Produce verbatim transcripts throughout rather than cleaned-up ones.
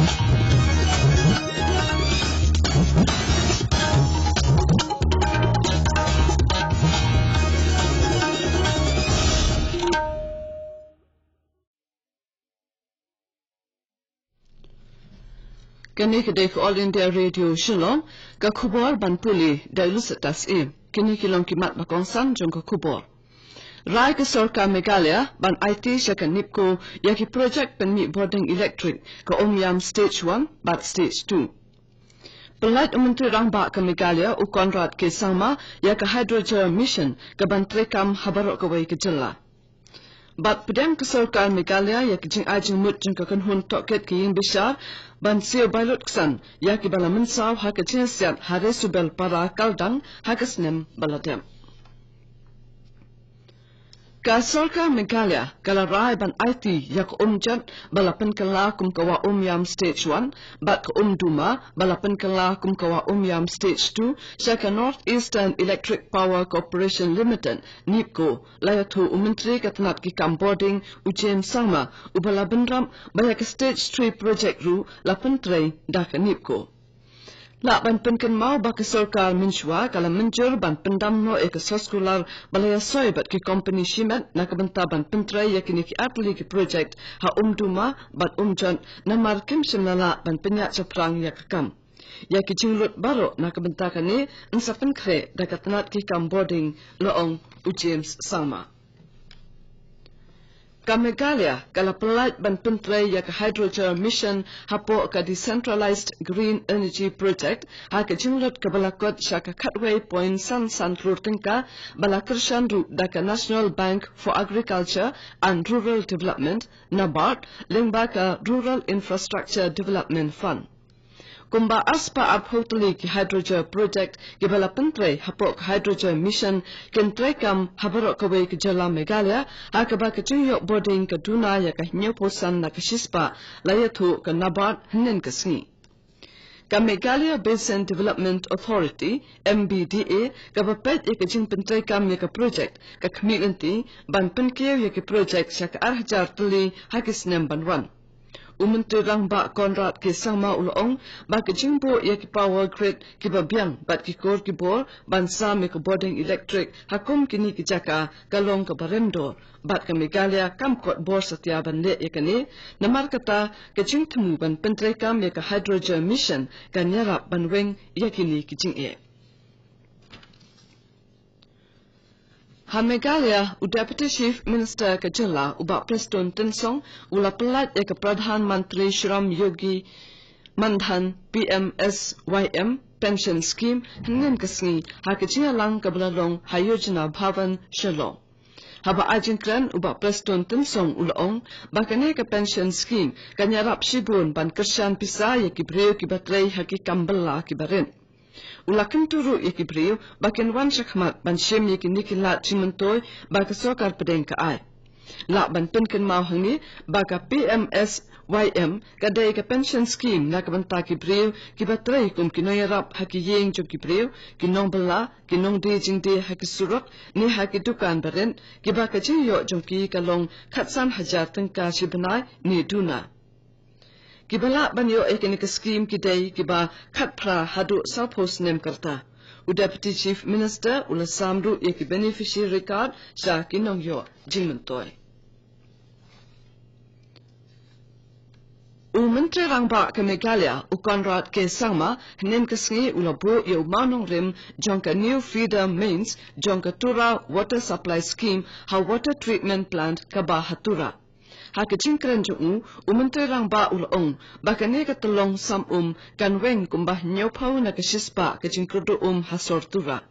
Kane ka dei ka All India Radio Shillong, ka khubor ban pule da i Lucitas E. Kine ki long ki mat ba kongsan jong ka khubor. Rai ka sorkar Meghalaya ban aiti sha ka NEEPCO ïa ki project pynmih bording electric ka Umiam Stage one bad Stage two. Pynlait u Myntri Rangbah ka Meghalaya u Conrad K Sangma ïa ka Hydrogen Mission ka ban treikam ha baroh kawei ka jylla. Bad pdiang ka sorkar Meghalaya ïa ka jingai jingmut jong ka kynhun tohkit ka ïing bishar ban siew bailut ksan ïa kiba la mynsaw ha ka jingsiat ha Resubelpara Kaldang ha ka snem ba la dep. Ka sorkar Meghalaya ka la rai ban aiti ïa ka umjot ba la pynkylla kum ka Wah Umiam Stage one bad ka Umduma ba la pynkylla kum ka Wah Umiam Stage two sha ka North Eastern Electric Power Corporation Limited, NEEPCO, la ïathuh u Myntri ka tnat ki kam bording u James Sangma, uba la bynrap ba ïa ka Stage three project ruh la pyntrei da ka NEEPCO. Lah ban pynkynmaw ba ka sorkar mynshuwa ka la mynjur ban pyndam noh ïa ka soskular ba la ïasoi bad ki kompani shimet na ka bynta ban pyntrei ïa kine ki artylli ki project ha Umduma bad Umjot, namar kim shym la lah ban pynïaid shaphrang ïa ka kam. Ïa ki jinglut baroh na ka bynta kane yn sa pynkhreh da ka tnat ki kam bording, la ong u James Sangma. Ka Meghalaya ka la pynlait ban pyntrei ïa ka Hydrogen Mission hapoh ka Decentralized Green Energy Project ha ka jinglut kaba la kot sha ka khatwei point san san klur tyngka, ba la kyrshan ruh da ka National Bank for Agriculture and Rural Development, NABARD, lyngba ka Rural Infrastructure Development Fund. Kumba arspah arphew tylli ki hydrogen project kiba la pyntrei hapoh ka Hydrogen Mission kin treikam ha baroh kawei ka jylla Meghalaya, ha kaba ka jingïoh bording ka duna ïa ka hynñiewphew san na ka shispah, la ïathuh ka NABARD hynnin ka sngi. Ka Meghalaya Basin Development Authority, M B D A, kaba peit ïa ka jingpyntreikam ïa ka project, ka khmih lynti ban pynkiew ïa ki project sha ka ar hajar tylli ha ki snem ban wan. U Myntri Rangbah Conrad K Sangma u la ong ba ka jingbuh ïa ki power grid kiba biang bad ki kor ki bor ban sam ïa ka bording electric ha kum kine ki jaka ka long kaba rem dor, bad ka Meghalaya kam kot bor satia ban leh ïa kane, namar kata ka jingthmu ban pyntreikam ïa ka Hydrogen Mission kan ïarap ban weng ïa kine ki jingeh. Ha Meghalaya, u Deputy Chief Minister ka jylla, u Bah Prestone Tynsong, u la pynlait ïa ka Pradhan Mantri Shram Yogi Mandhan, P M S Y M, Pension Scheme, hynnin ka sngi, ha ka jingïalang kaba la long ha Yojana Bhavan, Shillong. Haba ai jingkren, u Bah Prestone Tynsong u la ong ba kane ka Pension Scheme kan ïarap shibun ban kyrshan pisa ïa ki briew kiba trei ha ki kam bylla kiba rit. U la kyntu ruh ïa ki briew ba kin wan shakhmat ban shim ïa kine ki lad jingmyntoi ba ka sorkar pdeng ka ai. Lah ban pynkynmaw hangne ba ka P M S Y M ka dei ka pension scheme na ka bynta ki briew kiba trei kum ki nongïarap ha ki ïing jong ki briew, ki nongbylla, ki nongdie jingdie ha ki surok ne ha ki dukan barit, kiba ka jingïoh jong ki ka long khatsan hajar tyngka shi bnai ne duna. Kiba lah ban ïoh ïa kane ka skim ki dei kiba khatphra haduh sawphew snem ka rta. U Deputy Chief Minister u la sam ruh ïa ki beneficiary card sha ki nongïoh jingmyntoi. U Myntri Rangbah ka Meghalaya, u Conrad K Sangma, hynnin ka sngi u la buh ïa u mawnongrim jong ka new feeder mains jong ka Tura Water Supply Scheme ha Water Treatment Plant kaba ha Tura. Ha ka jingkren jong u, u Myntri Rangbah u la ong ba kane ka tyllong sam um kan weng kumba hynñiewphew na ka shispah ka jingkyrduh um ha sor Tura.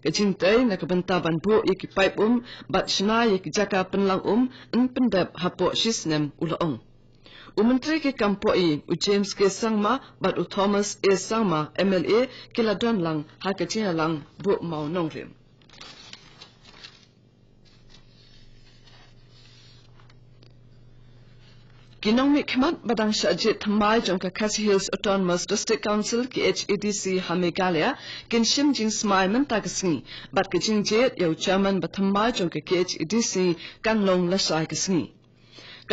Ka jingtei na ka bynta ban buh ïa ki paip um bad shna ïa ki jaka pynlang um yn pyndep hapoh shi snem, u la ong. U Myntri ki kam pohïing, u James K Sangma bad u Thomas A Sangma, M L A, ki la don lang ha ka jingïalang buh mawnongrim. Ki nongmihkhmat ba dang shah jied thymmai jong ka Khasi Hills Autonomous District Council, K H A D C, ha Meghalaya kin shim jingsmai mynta ka sngi, bad ka jingjied ïa u chairman ba thymmai jong ka K H A D C kan long lashai ka sngi.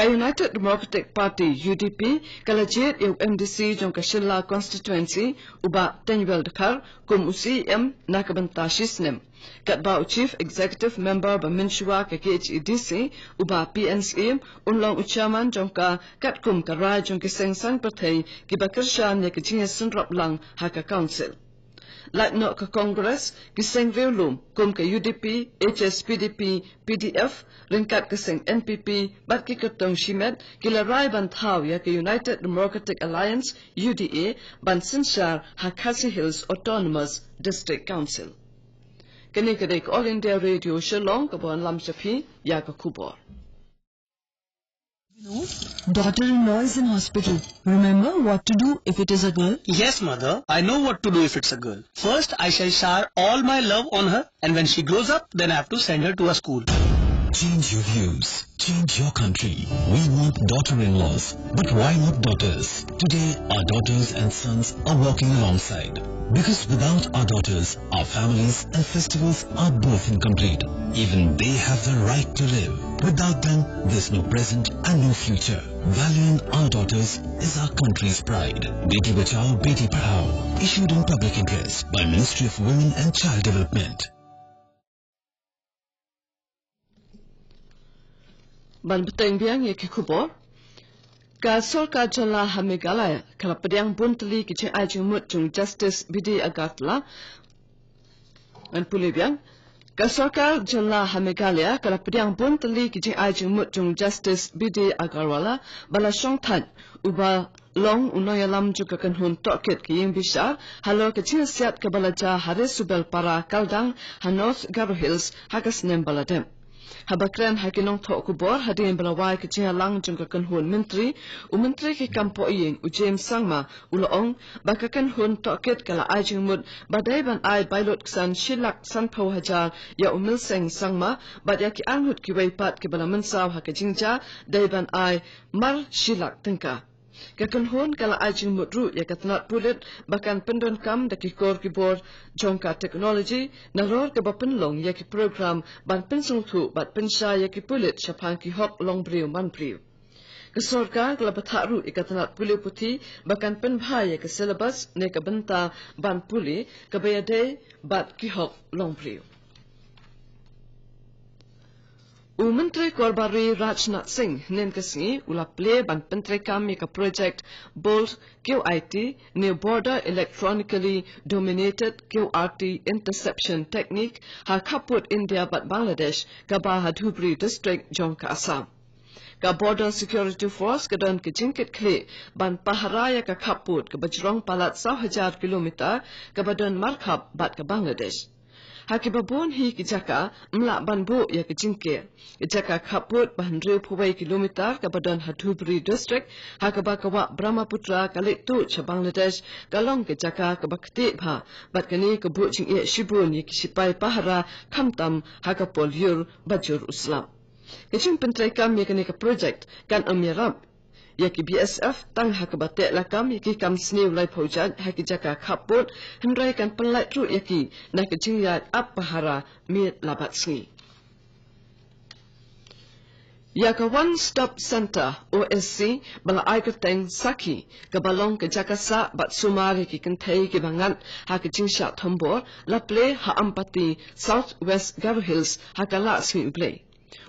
Ka United Democratic Party, U D P, ka la jied ïa u M D C jong ka Shilla Constituency, u Bah Teiñwell Dkhar, kum u C E M na ka bynta shi snem. Katba u Chief Executive Member ba mynshuwa ka K H A D C, u Bah P N Syiem, un long u Chairman jong ka, katkum ka rai jong ki seng saiñ pyrthei kiba kyrshan ïa ka jingïasynrop lang ha ka Council. Lait noh ka Congress, ki seng riewlum kum ka U D P, H S P D P, P D F, ryngkat ka seng N P P bad ki kyrtong shimet, ki la rai ban thaw ïa ka United Democratic Alliance, U D A, ban synshar ha Khasi Hills Autonomous District Council. Kane ka dei ka All India Radio Shillong, kaba wanlam sha phi ïa ka khubor. Daughter-in-law is in hospital. Remember what to do if it is a girl? Yes, mother. I know what to do if it's a girl. First, I shall shower all my love on her, and when she grows up, then I have to send her to a school. Change your views. Change your country. We want daughter-in-laws. But why not daughters? Today, our daughters and sons are walking alongside. Because without our daughters, our families and festivals are both incomplete. Even they have the right to live. Without them, there's no present and no future. Valuing our daughters is our country's pride. Beti Bachao, Beti Padhao. Issued in public interest by Ministry of Women and Child Development. Ban bteng biang ïa ki khubor. Ka sorkar jylla ha Meghalaya ka la pdiang bun tylli ki jingai jingmut jong Justice B D Agartala. Ngan pule biang. Ka sorkar jylla ha Meghalaya ka la pdiang bun tylli ki jingai jingmut jong Justice B D Agarwala, ba la shong thait, uba long u nongïalam jong ka kynhun tohkit ka ïing bishar halor ka jingsiat kaba la jia ha Resubelpara Kaldang ha North Garo Hills ha ka snem ba la dep. Haba kren ha ki nongthoh khubor hadien ba la wai ka jingïalang jong ka kynhun myntri, u myntri ki kam pohïing u James Sangma u la ong ba ka kynhun tohkit ka la ai jingmut ba dei ban ai bailot ksan shi lak sanphew hajar ïa u Milseng Sangma bad ïa ki arngut kiwei pat kiba la mynsaw ha ka jingjia dei ban ai mar shi lak tyngka. Ka kynhun ka la ai jingmut ruh ïa ka tnat pulit ba kan pyndonkam da ki kor ki bor jong ka technology nalor kaba pynlong ïa ki program ban pynsngewthuh bad pynshai ïa ki pulit shaphang ki hok longbriew manbriew. Ka sorkar ka la bthah ruh ïa ka tnat pule puthi ba kan pynbha ïa ka syllabus ne ka bynta ban pule kaba ïadei bad ki hok longbriew. U Myntri Korbar Ri Rajnath Singh hynnin ka sngi u la plie ban pyntreikam ïa ka project BOLD Q I T ne Border Electronically Dominated Q R T Interception Technique ha khappud India bad Bangladesh kaba ha Dhubri District jong ka Assam. Ka Border Security Force ka don ka jingkitkhlieh ban pahara ïa ka khappud kaba jrong palat saw hajar kilometer kaba don markhap bad ka Bangladesh. Ha kiba bun hi ki jaka ym lah ban buh ïa ka jingker. Ka jaka khappud ba hynriewphew wei kilometer kaba don ha Dhubri District ha kaba ka wah Brahmaputra ka leit tuh sha Bangladesh ka long ka jaka kaba ktieh bha bad kane ka buh jingeh shibun ïa ki sipai pahara khamtam ha ka por lyiur ba jur u slap. Ka jingpyntreikam ïa kane ka project kan ym ïarap ïa ki B S F tang ha kaba teh lakam ïa ki kam sniew laiphew jait ha ki jaka khappud, hynrei kan pynlait ruh ïa ki na ka jingïaid ap pahara miet la bad sngi. Ïa ka One Stop Center, O S C, ba la ai kyrteng Sakhi, kaba long ka jaka sah bad sumar ïa ki kynthei kiba ngat ha ka jingshah thombor, la plie ha Ampati, South West Garo Hills, ha ka la sngi U Blei.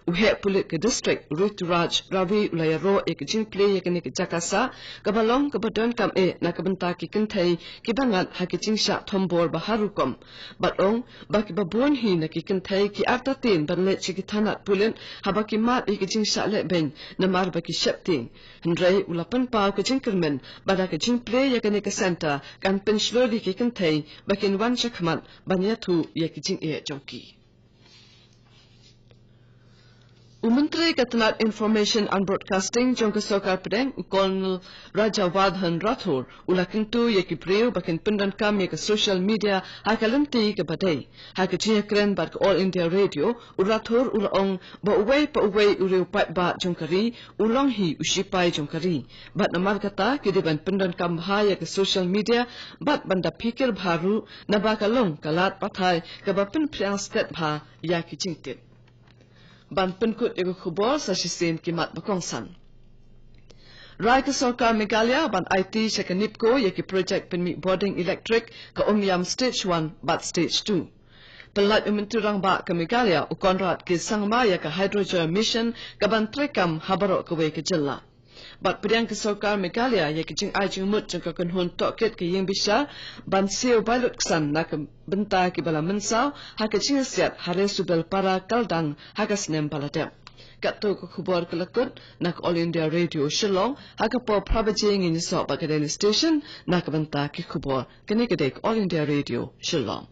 U heh pulit ka district, Rituraj Ravi, u la ïaroh ïa ka jingplie ïa kane ka jaka sah kaba long kaba donkam eh na ka bynta ki kynthei kiba ngat ha ka jingshah thombor ba har rukom. Bad ong ba kiba bun hi na ki kynthei ki artatien ban leit sha ki thanat pulit haba ki mad ïa ka jingshah lehbeiñ namar ba ki sheptieng. Hynrei u la pynpaw ka jingkyrmen ba da ka jingplie ïa kane ka center kan pynshlur ïa ki kynthei ba kin wan shakhmat ban ïathuh ïa ki jingeh jong ki. U Myntri ka tnat Information and Broadcasting jong ka Sorkar Pdeng, u Colonel Rajyawardhan Rathore, u la kyntu ïa ki briew ba kin pyndonkam ïa ka social media ha ka lynti kaba dei. Ha ka jingïakren bad ka All India Radio, u Rathore u la ong ba uwei pa uwei u riew paidbah jong ka ri u long hi u sipai jong ka ri. Bad namar kata ki dei ban pyndonkam bha ïa ka social media bad ban da phikir bha ruh naba ka long ka lad pathai kaba pynphriang stet bha ïa ki jingtip. Ban pynkut ïa ka khubor sa shisien ki mat ba kongsan. Rai ka sorkar Meghalaya ban aiti sha ka NEEPCO ïa ki projek pynmih bording elektrik ka Umiam Stage one bad Stage two. Pynlait u Myntri Rangbah ka Meghalaya u Conrad K Sangma ïa ka Hydrogen Mission ka ban treikam ha baroh kawei ka jylla. Bad pdiang ka sorkar Meghalaya ïa ka jingai jingmut jong ka kynhun tohkit ka ïing bishar ban siew bai lut ksan na ka bynta ki ba la mynsaw ha ka jingïasiat ha Resubelpara Kaldang ha ka snem ba la dep. Katto ka khubor ka la kut na ka All India Radio Shillong, ha ka por phra baje ngin ïasoh bad ka Delhi Station na ka bynta ki khubor. Kane ka dei ka All India Radio Shillong.